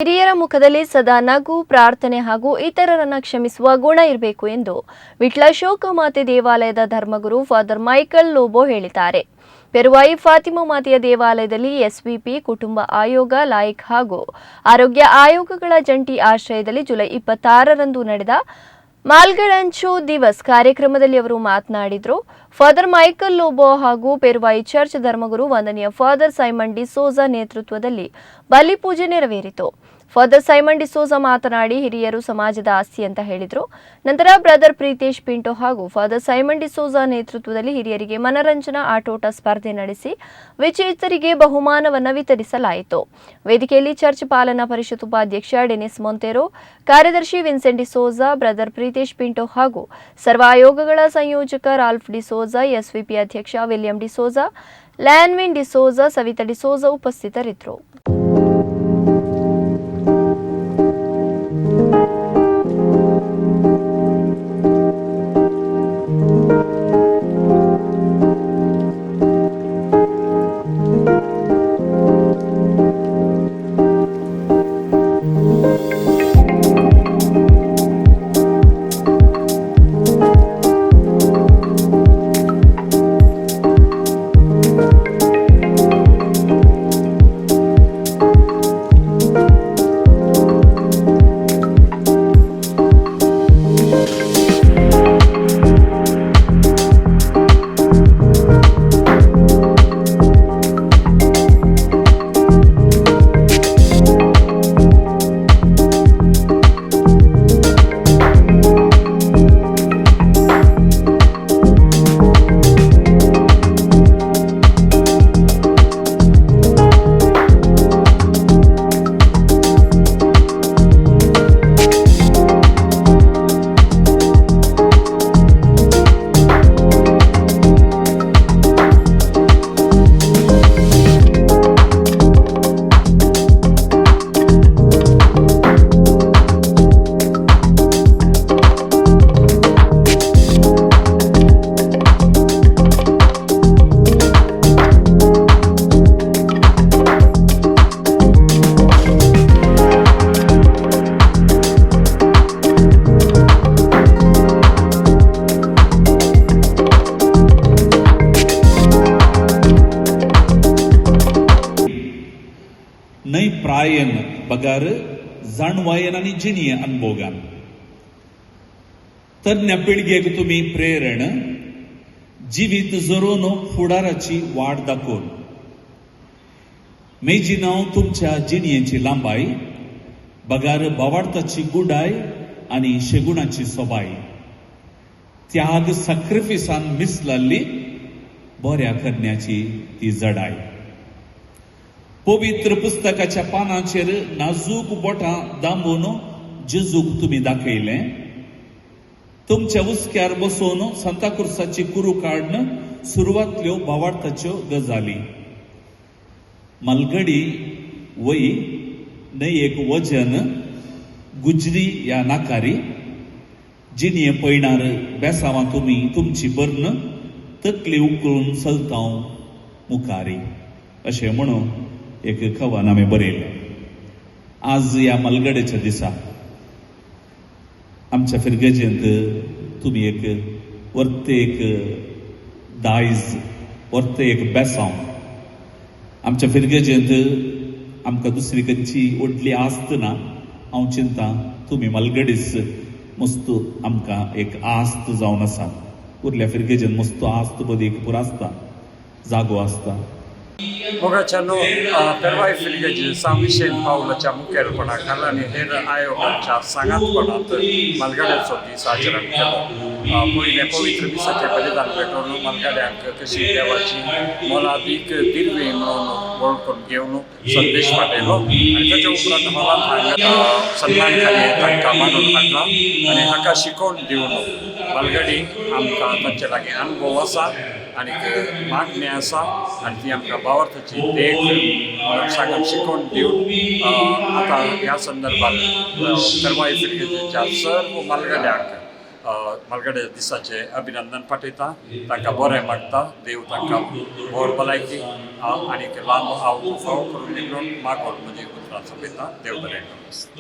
ಹಿರಿಯರ ಮುಖದಲ್ಲಿ ಸದಾ ನಗು, ಪ್ರಾರ್ಥನೆ ಹಾಗೂ ಇತರರನ್ನ ಕ್ಷಮಿಸುವ ಗುಣ ಇರಬೇಕು ಎಂದು ವಿಟ್ಲ ಶೋಕಮಾತೆ ದೇವಾಲಯದ ಧರ್ಮಗುರು ಫಾದರ್ ಮೈಕಲ್ ಲೋಬೋ ಹೇಳಿದ್ದಾರೆ. ಪೆರುವಾಯಿ ಫಾತಿಮಾ ಮಾತೆಯ ದೇವಾಲಯದಲ್ಲಿ ಎಸ್ವಿಪಿ, ಕುಟುಂಬ ಆಯೋಗ, ಲಾಯಿಕ್ ಹಾಗೂ ಆರೋಗ್ಯ ಆಯೋಗಗಳ ಜಂಟಿ ಆಶ್ರಯದಲ್ಲಿ ಜುಲೈ 26ರಂದು ನಡೆದ ಮಾಲ್ಗಡಂಚು ದಿವಸ್ ಕಾರ್ಯಕ್ರಮದಲ್ಲಿ ಅವರು ಮಾತನಾಡಿದರು. ಫಾದರ್ ಮೈಕಲ್ ಲೋಬೋ ಹಾಗೂ ಪೆರುವಾಯಿ ಚರ್ಚ್ ಧರ್ಮಗುರು ವಂದನೀಯ ಫಾದರ್ ಸೈಮನ್ ಡಿಸೋಜಾ ನೇತೃತ್ವದಲ್ಲಿ ಬಲಿಪೂಜೆ ನೆರವೇರಿತು. ಫಾದರ್ ಸೈಮನ್ ಡಿಸೋಜಾ ಮಾತನಾಡಿ, ಹಿರಿಯರು ಸಮಾಜದ ಆಸ್ತಿ ಅಂತ ಹೇಳಿದರು. ನಂತರ ಬ್ರದರ್ ಪ್ರೀತೇಶ್ ಪಿಂಟೋ ಹಾಗೂ ಫಾದರ್ ಸೈಮನ್ ಡಿಸೋಜಾ ನೇತೃತ್ವದಲ್ಲಿ ಹಿರಿಯರಿಗೆ ಮನರಂಜನಾ ಆಟೋಟ ಸ್ಪರ್ಧೆ ನಡೆಸಿ ವಿಜೇತರಿಗೆ ಬಹುಮಾನವನ್ನು ವಿತರಿಸಲಾಯಿತು. ವೇದಿಕೆಯಲ್ಲಿ ಚರ್ಚ್ ಪಾಲನಾ ಪರಿಷತ್ ಉಪಾಧ್ಯಕ್ಷ ಡೆನಿಸ್ ಮೊಂತೆರೋ, ಕಾರ್ಯದರ್ಶಿ ವಿನ್ಸೆಂಟ್ ಡಿಸೋಜಾ, ಬ್ರದರ್ ಪ್ರೀತೇಶ್ ಪಿಂಟೋ ಹಾಗೂ ಸರ್ವ ಆಯೋಗಗಳ ಸಂಯೋಜಕ ರಾಲ್ಫ್ ಡಿಸೋಜಾ, ಎಸ್ವಿಪಿ ಅಧ್ಯಕ್ಷ ವಿಲಿಯಂ ಡಿಸೋಜಾ, ಲ್ಯಾನ್ವಿನ್ ಡಿಸೋಜಾ, ಸವಿತಾ ಡಿಸೋಜಾ ಉಪಸ್ಥಿತರಿದ್ದರು. न्हय प्रायेन बगार जाणवायेन आनी जिणये अनभोगान तरण्या पिळगेक तुमी प्रेरण, जिवीत जरोवन फुडाराची वाट दाखोवन. मेजी नांव तुमच्या जिणयेची लांबाय, बगार बावाडताची गुडाय आनी शेगुणाची सोबाय, त्याग सॅक्रिफिसान मिसलाल्ली बऱ्या करण्याची ती जडाय. पवित्र पुस्तकाच्या पानाचेर नाजूक बोटां दांबून जेजूक तुमी दाखयलें. तुमच्या हुस्क्यार बसोवन सांताक्रुसाची कुरू काडून सुरवातल्यो भावार्थाच्यो गजाली. मालगडी वय न्हय एक वजन, गुजरी या नाकारी. जिणये पयणार बेसांवां तुमी तुमची बर्न तकली उकळून चलता मुखारी, अशें म्हणून एक कवन आमी बरयलें. आज ह्या मालगडेच्या दिसा आमच्या फिरगजेंत तुमी एक वर्ते एक दायज, वर्ते एक बेसांव. आमच्या फिरगजेंत आमकां दुसरी खंयची व्हडली आस्त ना. हांव चिंता तुमी मालगडीच मस्त आमकां एक आस्त जावन आसा. उरल्या फिरगेजेन मस्त आस्त बरी एक पुरो आसता, जागो आसता. मोगाच्यानो, पेरवाय फिरगेजी सांत विशेन पावलाच्या मुखेलपणा खाला आनी हेर आयोगाच्या सांगातपणांत मालगाड्याचो दीस आचरण केलो. पयलें पवित्र मिसाचें बलिदान भेटोवन मालगाड्यांक कशी देवाची मोलादीक दिर्वी म्हणून वळखून घेवन संदेश पाठयलो आनी ताच्या उपरांत हॉलांत हांगा सन्मान खाली तांकां मानून हाडला आनी हाका शिकोवन दिवन मालगाडी आमकां तांचे लागीं अनुभव आसा आनीक मागणी आसा आनी ती आमकां भावार्थाची देख म्हणून सांगून शिकोवन दिवन आतां ह्या संदर्भात पेरवाय फिरगेजीच्या सर्व मालगड्यांक मालगड्या दिसाचें अभिनंदन पाठयता, तांकां बरें मागता. देव तांकां बरो भलायकी आनीक लांब आवय फावो करून दी म्हणून मागून म्हजी उतरां. सोंपयता. देव बरें करूं.